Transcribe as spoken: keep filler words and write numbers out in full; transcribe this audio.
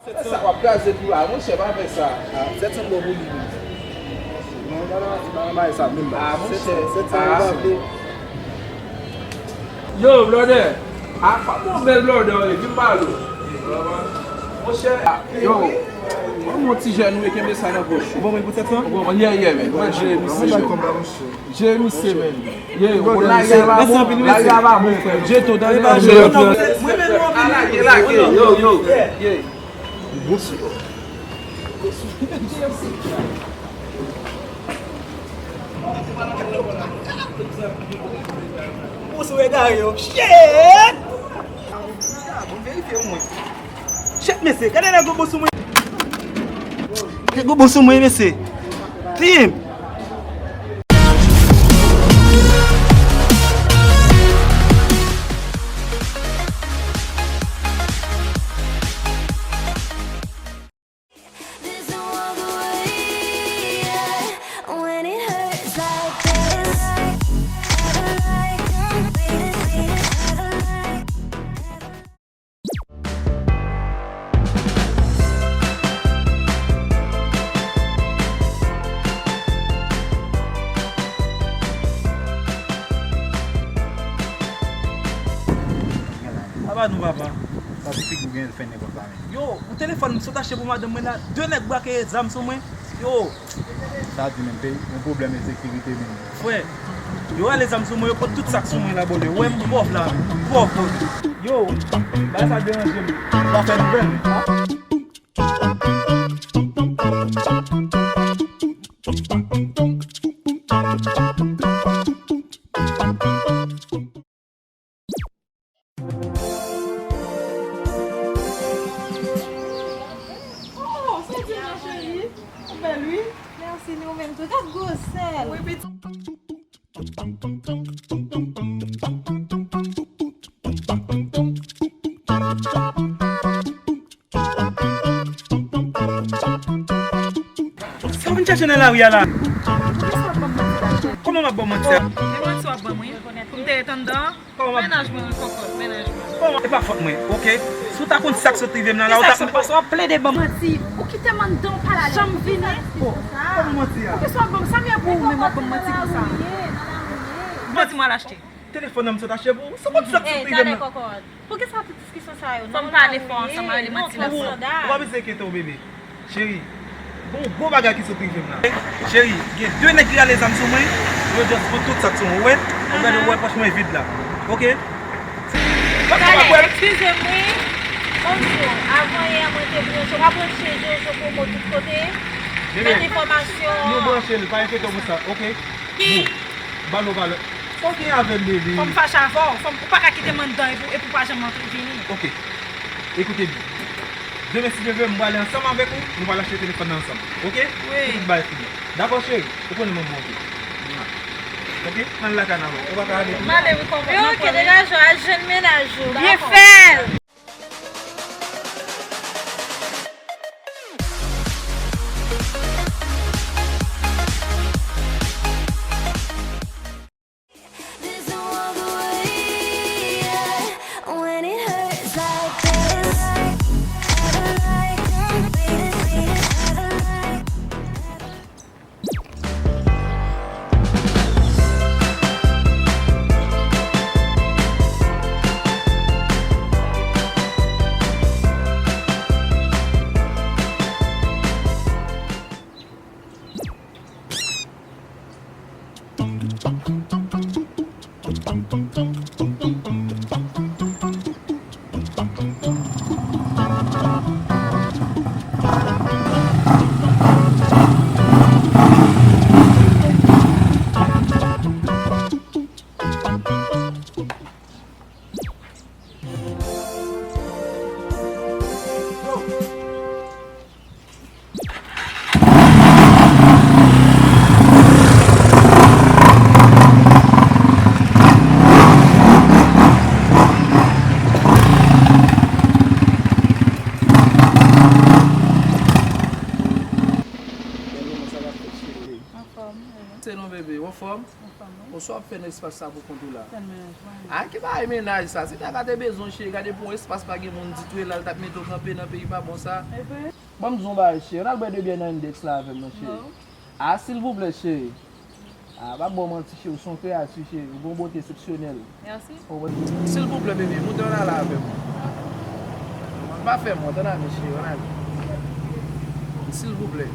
Sa w ap kraze tou la, monchè, pa fè sa. Sèt san bon pou li menm. Non, pa nan, pa nan bagay sa menm, non. Ah, monchè. Sèt san, sèt san, ah, yo pa vle. Yo, blòdè. Ah, pa bon bèl blòdè, wi, vin pale. Monchè. Yo, yon ti jèn, wi, kenbe sa nan pòch. Bon, mwen pou sèt san? Bon, yeah, yeah, man. Mwen, je, mwen, je. Jeremy Semen. Ye, yo, lari a pa bon, lari a pa bon, frè. Jeto, tande, lage, lage, yo, yo, ye. Bon sou egare yo. Shit! Shit, mesye, gade nèg yo bon sou mwen. Nèg yo bon sou mwen, mesye. Tim! Papa nou, papa. Sa se figi w gen fè nenpòt la menm. Yo, ou telefòn m sot achte pou madanm mwen la, de nèg brake zam sou mwen. Yo, sa di menm, peyi, yon pwoblèm ensekirite menm. Frè, yo rale zam sou mwen, yo pot tout sa k sou mwen la, bòdè. Ou wè m pòv la, pòv, bòdè. Yo, bagay sa deranje m. Sa fè nouvèl, men. Oh, santi m nan, cheri. Ou bèl, wi. Mèsi, ni ou menm tou. Gad gwosè l. Wi, pitit. Sa w vin chache nan lari a la? Kòman m ap ba w manti a? E manti w ap ban mwen? Pou m te ret anndan? Mennaj mwen, wi, kòkòt, mennaj mwen. Kòman? E pa fòt mwen, oke? Si w ta konn sa k sot rive m nan la, ou ta... Kisa k sot pase? W ap plede ban m manti. Ou kite m anndan, w pa janm vini. Kòman manti a? Poukisa w ap ban m sa? M ye pou ou menm w ap ban m manti konsa? Manti mwen al achte. Telefòn nan m sot achte pou ou. Si w konn sa k sot rive m nan. Poukisa tout diskisyon sa yo? Fò m pale fò ansanm avè li, manti la fò. Ou pa bezwen enkyete w, bebe. Cheri, gon gwo bagay ki sot rive m la. Cheri, gen de nèg ki rale zam sou mwen, yo just pran tout sa k sou mwen, ou wè? Ou gade, ou wè pòch mwen vid la. Oke? Talè, eskize m wi. Bonjou, avan yè mwen te branche, w pa branche Jojo Promo tout kote? Bebe, met enfòmasyon. Nou branche l, pa enkyete w pou sa, oke? Bon, ba nou valè. Sa w gen avè m, bebe? Fò m fache avè w. Fò m, ou pa ka kite m anndan epi, epi w pa janm antre vini. Oke. Ekoute byen. Demen, si Dye vle, m prale ansanm avèk ou, nou pral achte telefòn nan ansanm. Oke? Wi. Pou tout bagay fini. Dakò, cheri? Ou konnen mwen bon vre. Oke? M al lakay n avè w. Ou pa ka ale tou? M ale wi, kòkòt. Oke, degaje w, al jwenn mennaj ou. Byen fè l. Anfòm, wi. Se non, bebe, w anfòm? Anfòm, wi. Sa w ap fè nan espas sa pou kont ou la? A, ki bagay mennaj sa? Si Tara te bezwen w, cheri, gade pou yon espas pa gen moun ditou, e la l t ap mete w kanpe nan peyi pa bon sa. Ban m di w yon bagay, cheri. Ann al bwè de byè nan Index la avè m non, cheri. A, silvouplè, cheri. A, pa ba w manti, cheri. Ou se yon kreyati, cheri. Ou gen yon bote eksepsyonèl. Silvouplè, bebe, moute ann ale avè m. Pa fè m wont, ann ale, cheri, ann ale. Silvouplè.